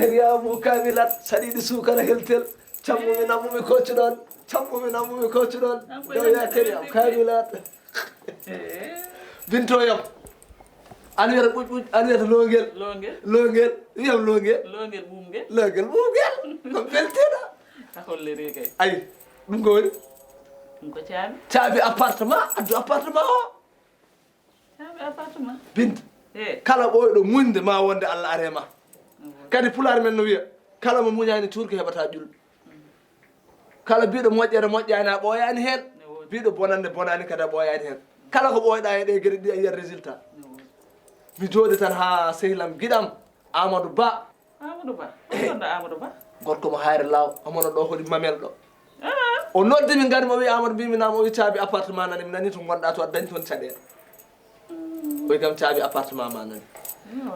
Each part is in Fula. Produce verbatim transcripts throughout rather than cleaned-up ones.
Riyamu kamilat, saɗiɗi suukara heltel. Cammumi nammumi koccu ɗon. Cammumi nammumi koccu ɗon. Ɗo ya teriya kamilat. Bintoyam. An wiyata ɓuƴ ɓuƴ, an wiyata longel. Longel. Longel. Wiyam longel. Longel ɓuumgel. Longel ɓuumgel. Ko beltiɗo. A holliri kay. Ay, ɗum ko woni? Ɗum ko caabi. Caabi appartement, addu appartement o. Caabi appartement. Binta. Eh. Kala ɓooyɗo muñde ma wonde Allah are ma. Kadi pulaar men no wiya, kala mo muñaani tuurki heɓata ƴulɓe. Kala biiɗo moƴƴere moƴƴaani a ɓooyaani heen. Biiɗo bonande bonaani kadi a ɓooyaani heen. Kala ko ɓooyɗa e ɗe geɗe ɗi a yiyat résultat. Mi jooɗi tan haa sehlam giɗam Amadou Ba. Amadou Ba? Hol gonɗo Amadou Ba? Gorko mo Hayre Law, omono ɗo hoɗi Mamel ɗo. Ah. O noddi mi ngari mo wi Amadou mbimi nam o wi caabi appartement nani mi nani to gonɗa to aɗa dañi toon caɗeele. O wi kam caabi appartement ma nani.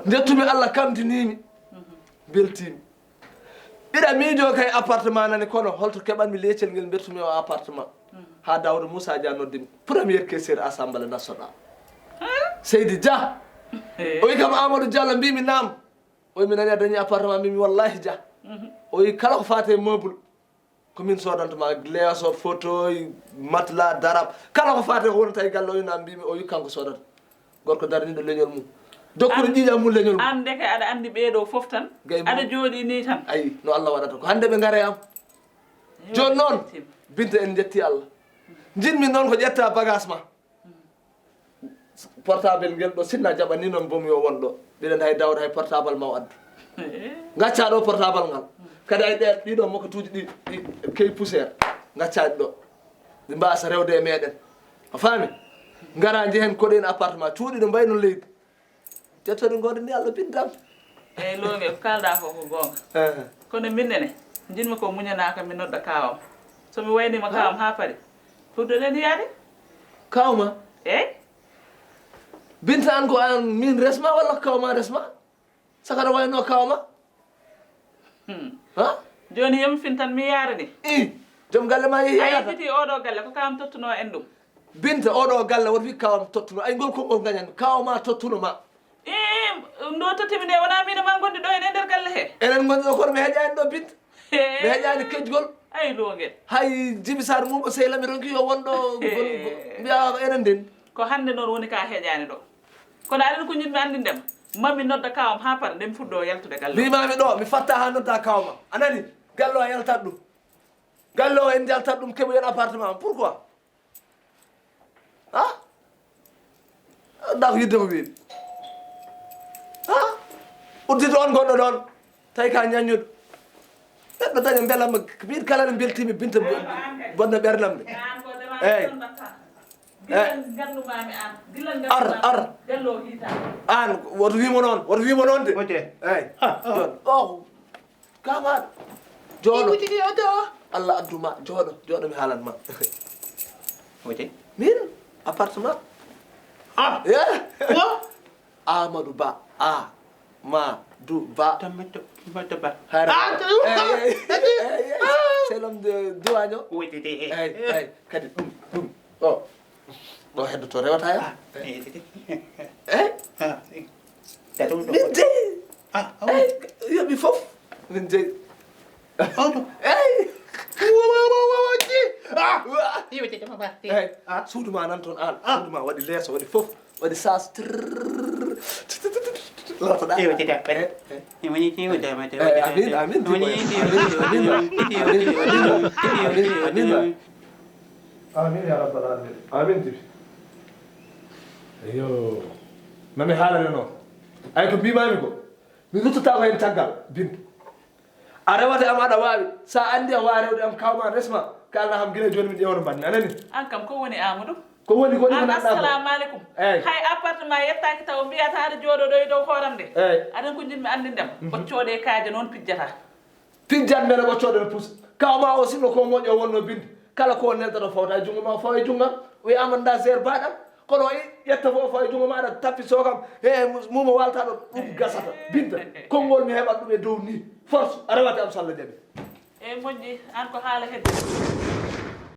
Ndettumi Allah kamdinimi. Beltimi. Mbiɗa miijo kay appartement nani kono holto keɓanmi leecel ngel mbettumi o appartement. Ha Daouda Moussa Dia noddi mi. Première caissière assemblée nationale. Seydi Dia. O wi kam Amadou Diallo mbimi nam. O wi mi nani a dañi appartement mbimi wallahi Dia. O wi kala ko fate meuble ko min sodanta ma leeso, fauteuil, matelas, darab. Kala ko fate ko wonata e galle o wi nam mbimi o wi kanko sodata. Gorko daraniɗo leñol mum. Jokkuɗo ƴiiƴam mum leñol mum. An ndeke aɗa andi ɓeeɗo fof tan. Aɗa jooɗi ni tan. Ayi no Allah waɗata ko hande ɓe ngare am. Joni noon Binta en jetti Allah. Jinmi noon ko ƴetta bagage ma. Portable ngel ɗo sinna jaɓani noon boom yo won ɗo. Mbiɗen hay dawde hay portable ma o addu. Gacca ɗo portable ngal. Kadi ay ɗe ɗiɗo mokkatuuji ɗi ɗi key poussière. Gaccaɗi ɗo. Ɗi mbasa rewde e meɗen. A faami? Ngara njehen koɗen appartement cuuɗi no mbayno leydi. Ƴettoɗi ngoɗen ni Allah bindam. Eyyi Longel ko kalɗa ko ko goonga. Kono min nene jinmi ko muñanaka mi nodda kawam. So mi waynima kawam ha paari. Fuddoɗen yaade. Kawma? Eyyi. Binta an ko an min resma walla ko kawma resma? Saka no wayno kawma? Hmm. Ha? Joni yomi fin tan mi yaara ni. I joom galle ma yehi a yahata. Yejjiti oɗo galle ko kawam tottuno en ɗum. Binta oɗo galle woto wi kawam tottuno ay ngol konngol gañan kawma tottuno ma. I ndo tottimi nde wona min e ma gondi ɗo ene nder galle he. Enen gondi ɗo kono mi heƴani ɗo Binta. Mi heƴani kejgol. Ay Longel. Hay Jibi Sar mum o sehla mi ronki yo won ɗo mbiya enen nden. Ko hande noon woni ka heƴani ɗo. Kono aɗa ko jiɗmi anndindema mami nodda kawam ha para nde mi fuɗɗo yaltude galle o. Mbimami ɗo mi fatta ha nodda kawma a nani? Galle o a yaltat ɗum. Galle o en yaltat ɗum keɓoyen appartement am pourquoi? Ha? Nda ko yidde ko wiimi. Ha? Uddito on goɗɗo ɗon tawi ka ñaññuɗo. Neɗɗo daña mbelamma min kala ne mbeltimi Binta bonna ɓernam nde. Eyyi. Ar ar. An woto wimo noon woto wimo noon de. Eyyi. Joni o kamaɗo jooɗo. Allah adduma jooɗo jooɗo mi haalan ma. Min appartement. Ah. Amadou Ba a ma du ba. Tammato tammato ba. Hara. Ah, tu. C'est l'homme de Duwaño. Witete. Eyyi eyyi kadi ɗum ɗum o ɗo heddoto rewata ya. Eyyi. Min jeyi. Eyyi yoɓi fof min jeyi. Eyyi. Suudu ma nan toon an suudu ma waɗi leeso waɗi fof. Waɗi sas. Latoɗa. Amin amin. Amin ya rabbal alamin amin jibi. Eyo mami haalane noon ay ko mbimami ko mi ruttotako hen caggal Binta. A rewata am aɗa waawi. So a anndi a waawi rewde am kawma resma kalna kam gila jooni mi ƴeewno mbanmi a nani? An kam ko woni Amadou? Ko woni ko ɗum an nanɗa ko. Assalamu aleykum. Eyyi. Hay appartement yettaaki taw mbiyata aɗa jooɗo ɗo e dow hooram nde. Eyyi. Aɗan ko jiɗmi anndindema ko coode kaaje noon pijjata. Pijjat mbele ɓoccooɗo no pusa kawma o sinno ko moƴƴo wonno binde. Kala ko nelta ɗo fawta e junngo ma o fawa e junngo am. Wi Amadou nda zer baɗam. Kono o ƴetta fof o fawa e junngo ma aɗa tappi sokam he mumo walta ɗo ɗum gasata. Binta konngol mi heɓat ɗum e dow ni force a rewata am so Allah jaɓi. Eyyi moƴƴi an ko haala hedde.